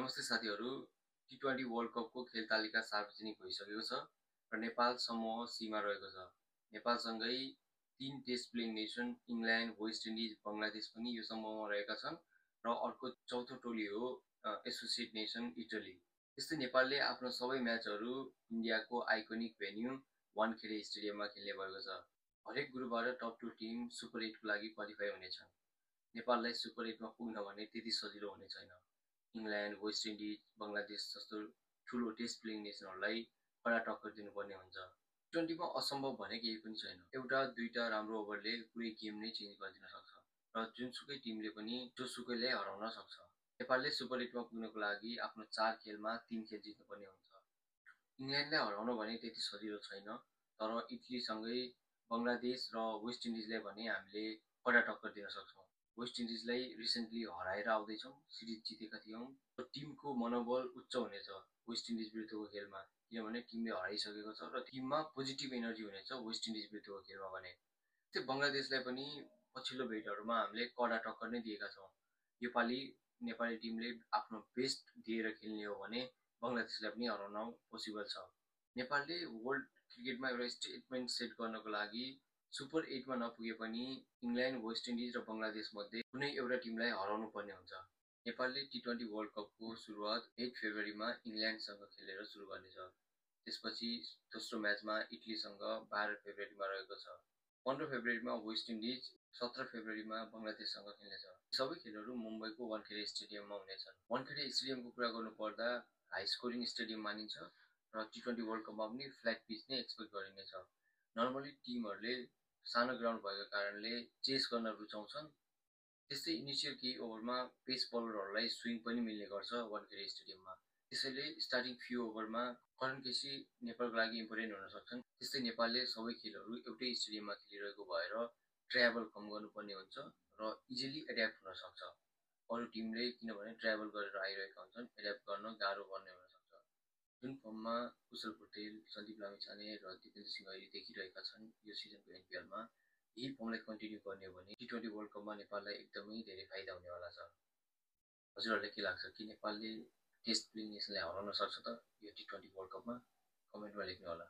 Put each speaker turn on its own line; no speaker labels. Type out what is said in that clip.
नमस्ते साथीहरू, टी20 वर्ल्ड कपको खेल तालिका सार्वजनिक भइसकेको छ र नेपाल समूह सीमा रहेको छ। नेपालसँगै 3 test playing nation England, West Indies, Bangladesh पनि यो समूहमा रहेका छन् र अर्को चौथो टोली हो एसोसिएट नेसन इटली। त्यस्तै नेपालले आफ्नो सबै म्याचहरू इन्डियाको आइकोनिक भेन्यू वानखेडे स्टेडियममा खेल्ने भएको छ। हरेक ग्रुपबाट टप 2 टिम सुपर 8को लागि क्वालिफाई हुनेछन्। नेपाललाई सुपर 8मा पुग्न भने त्यति सजिलो हुने छैन। इङ्ल्यान्ड, वेस्ट इन्डिज, बङ्गलादेश जस्तो ठुलो टेस्ट प्लेइङ नेसनहरूलाई कडा टक्कर दिनुपर्ने हुन्छ। टी20मा असम्भव भने केही पनि छैन। एउटा दुईटा राम्रो ओभरले पुरै गेम नै चेन्ज गरिदिन सक्छ र जुनसुकै टिमले पनि जोसुकैलाई हराउन सक्छ। नेपालले सुपर 8मा पुग्नको लागि आफ्नो 4 खेलमा 3 खेल जित्नुपर्ने हुन्छ। इङ्ल्यान्डलाई हराउन भने त्यति सजिलो छैन, तर इटलीसँगै बङ्गलादेश र वेस्ट इन्डिजलाई भने हामीले कडा टक्कर दिन सक्छौँ। वेस्ट इन्डिजलाई रिसेन्टली हराएर आउँदैछौँ, सिरिज जितेका थियौँ। टिमको मनोबल उच्च हुनेछ वेस्ट इन्डिज विरुद्धको खेलमा, किनभने टिमले हराइसकेको छ र टिममा पोजिटिभ एनर्जी हुनेछ वेस्ट इन्डिज विरुद्धको खेलमा भने। त्यो बङ्गलादेशलाई पनि पछिल्लो भेटहरूमा हामीले कडा टक्कर नै दिएका छौँ। योपालि नेपाली टिमले आफ्नो बेस्ट दिएर खेल्ने हो भने बङ्गलादेशलाई पनि हराउन पोसिबल छ। नेपालले वर्ल्ड क्रिकेटमा एउटा स्टेटमेन्ट सेट गर्नको लागि सुपर 8मा नपुगे पनि इङ्ल्यान्ड, वेस्ट इन्डिज र बङ्गलादेश मध्ये कुनै एउटा टिमलाई हराउनु पर्ने हुन्छ। नेपालले टी20 वर्ल्ड कपको सुरुवात 8 फेब्रुअरीमा इङ्ल्यान्डसँग खेलेर सुरु गर्नेछ। त्यसपछि दोस्रो म्याचमा इटलीसँग 12 फेब्रुअरीमा रहेको छ। 15 फेब्रुअरीमा वेस्ट इन्डिज, 17 फेब्रुअरीमा बङ्गलादेशसँग खेल्नेछ। सबै खेलहरू मुम्बईको वानखेडे स्टेडियममा हुनेछन्। वानखेडे स्टेडियमको कुरा गर्नुपर्दा हाई स्कोरिङ स्टेडियम मानिन्छ र टी20 वर्ल्ड कपमा पनि फ्ल्याट पिच नै एक्सपेक्ट गरिनेछ। नर्मली टिमहरूले सानो ग्राउन्ड भएको कारणले चेस गर्न रुचाउँछन्। त्यस्तै इनिसियल केही ओभरमा पेस बलरहरूलाई स्विङ पनि मिल्ने गर्छ वानखेडे स्टेडियममा। त्यसैले स्टार्टिङ फ्यु ओभरमा करण केसी नेपालको लागि इम्पोर्टेन्ट हुन सक्छन्। त्यस्तै नेपालले सबै खेलहरू एउटै स्टेडियममा खेलिरहेको भएर ट्राभल कम गर्नुपर्ने हुन्छ र इजिली एड्याप्ट हुन सक्छ। अरू टिमले किनभने ट्राभल गरेर आइरहेका हुन्छन्, एड्याप्ट गर्न गाह्रो पर्ने हुन सक्छ। जुन फर्ममा कुशल पटेल, सन्दीप लामिछाने र दिपेन्द्र सिंह अहिले देखिरहेका छन् यो सिजनको एनपिएलमा, यही फर्मलाई कन्टिन्यू गर्ने हो भने टी20 वर्ल्ड कपमा नेपाललाई एकदमै धेरै फाइदा हुनेवाला छ। हजुरहरूलाई के लाग्छ कि नेपालले टेस्ट प्लेइङ नेसनलाई हराउन सक्छ त यो टी20 वर्ल्ड कपमा? कमेन्टमा लेख्नु होला।